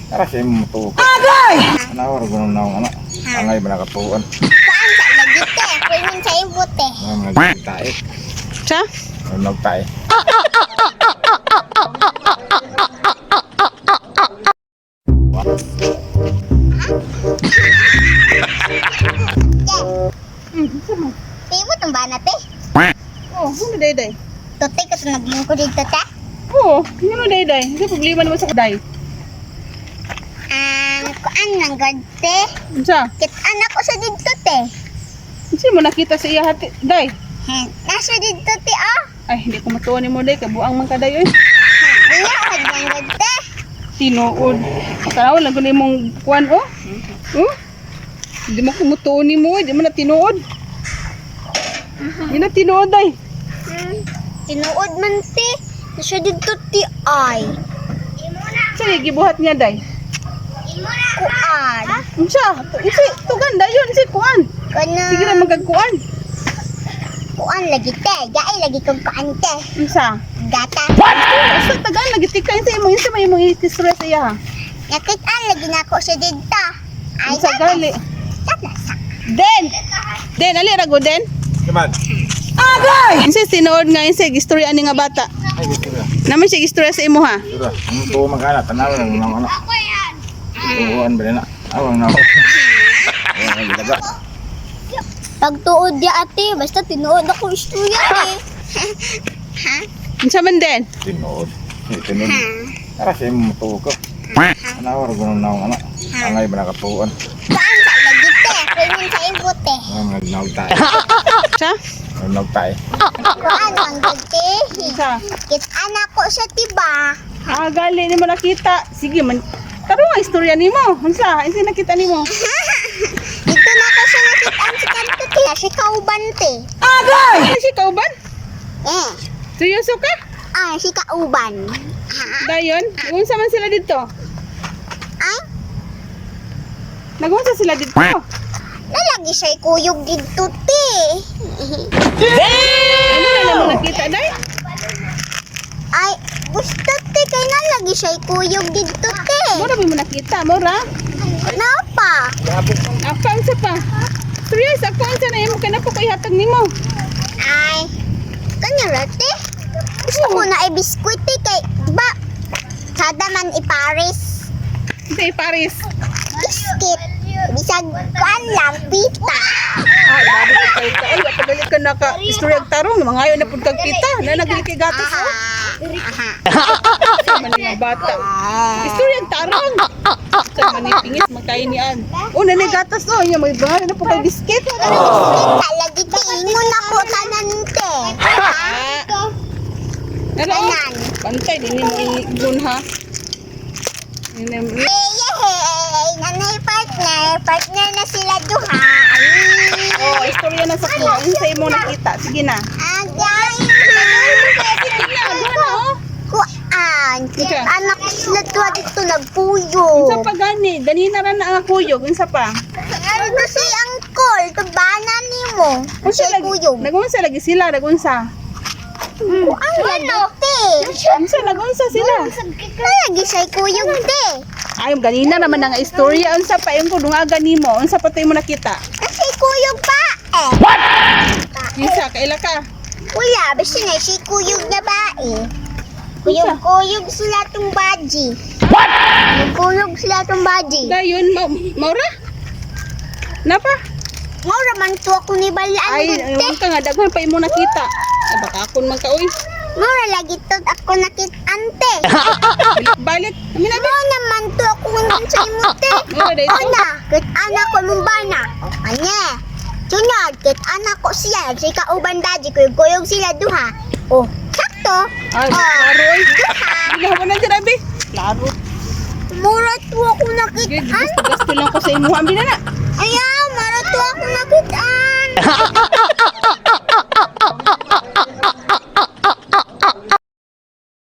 Tara siya mo tuo. Agay! Ano ra gunom na akong ano? Angay ba nakatuon? Kuan sa lagi te. Kulmin sa ibot te. Ano mga tae? Sa? Ano tae? Te. Pibot ang bana te. Oh, ano day day? Tote kasi nagmungko dito te. Oo, ano day day? Kasi problema naman sa day. Ang kuan lang gad te. Unsa? Kit anak ko sa dito te. Unsa mo nakita sa iya hati day? Nasa dito te ah. Ay, hindi ko matuwa ni mo day kay buang man ka day oy. Niya lang gad te. Tinuod. Tanaw lang kuno imong kuan oh. Oh. Hindi mo kumutuon ni mo, hindi mo na tinuod. Hindi na tinuod day. Tinuod man te. Nasa dito te ay. Sa gibuhat niya day? Kuan. Unsa? Unsa tugan dayon si kuan. Kana. Sige ra magkagkuan. Kuan lagi te. Gaay lagi kong kuan te. Unsa? Gata. Basta tagaan lagi tika sa imong unsa may imong istorya sa iya ha? Nakitaan lagi na ako sa dito. Ay, Unsa gali? Tatlasa. Den. Den ali ra go den. Kaman. Agay! Unsa tinuod nga unsa istorya ani nga bata? Ay gusto ra. Naman siya istorya sa imo ha? Dura. Ang tuo man kana tanaw lang nang ano. Tuoan ba na? Awang na ako. Awang na ba? Pagtuod ya ate, basta tinuod ako istorya eh. Ha? Unsa man den? Tinuod. Tinuod. Tara siya mo tuo ko. Ano ra gunom na akong ano? Angay ba nakatuon? Kuan sa lagi te. Kulmin sa ibot te. Ano mga tae? Sa? Ano tae? Kuan ang gad te. Unsa? Kit anak ko sa tiba. Ah, gali ni mo nakita. Sige man. Taro nga istorya nimo. Unsa? Unsa nakita nimo? Dito na ko siya nakitaan sa kanto te. Si kauban te. Agay! Ano si kauban? Eh. Seryoso ka? Ah, si kauban. Ha? Dayon, nagunsa man sila dito? Ay, Nagunsa sila dito? nalagi siya kuyog dito te. Ano na lang mo nakita, day? Ay, gusto te kay nalagi siya kuyog dito te. Mura ba mo nakita? Mura? Napa. Apa, unsa pa? Serious, ako unsa na imo kay na po ko ihatag nimo. Ay, kanya ra te. Gusto ko na i-biskuit te kay, di ba, sada man i-Paris. Unsa i Paris? Biscuit. Bisag kuan lang, pita. Ah, grabe ka kay ka. Ay, pagalit ka naka istorya og tarong, mangayo na pud kag pita. Na nagali kay gatas oh. Aha. Sa man nga bata. Istorya og tarong. Sa man ni pingis magkainian. Oh, nanay gatas oh, nya may bahay na po kay biscuit. Pita lagi te, ingon ako tanan te. Ah. Ano? Tanan. Bantay din mo igun ha. Hey, hey, nanay partner, partner na sila duha. Ay, Oh, istorya na sa kuha. Unsa imo nakita? Sige na. agay. Sige na, duha na oh. Kuan, Unsa? anak sila duha dito nagpuyo. Unsa pa gani? Ganina ra na ang kuyog. Unsa pa? Ano to si angkol, tubana nimo. Unsa Siya lagi? kuyog. Nagunsa lagi sila, nagunsa. Kuan lagi te. Unsa nagunsa sila? Lagi siya kuyog te. Ay, ganina naman ang istorya. Unsa pa yung dungaga nimo? Unsa pa tayo mo nakita? Kasi kuyog pa eh. Kinsa kaila ka? Wala, basta na si kuyog na ba eh. Kuyog-kuyog sila tong baji. What? Kuyog sila tong baji. Dayon maura? Napa? Ngora man to ako ni balaan Ay, gud te. ayun ka nga daghan pa imo nakita. Ay, baka akon man ka oy. Ngora lagi to ako nakit ante. Balik. Amin na Mo naman to ako ngun sa imo te. Mura dito. Una, kit anak ko mong bana. O anya. Sunod, kit anak ko siya. Si kauban baji, kuyog-kuyog sila duha. Oh, sakto. Ay, Oh, klaro oy. duha. Ginawa na dirabi. Klaro. Mura to ako Gid nakitaan. gusto, gusto lang ko sa imo. Ambi na na.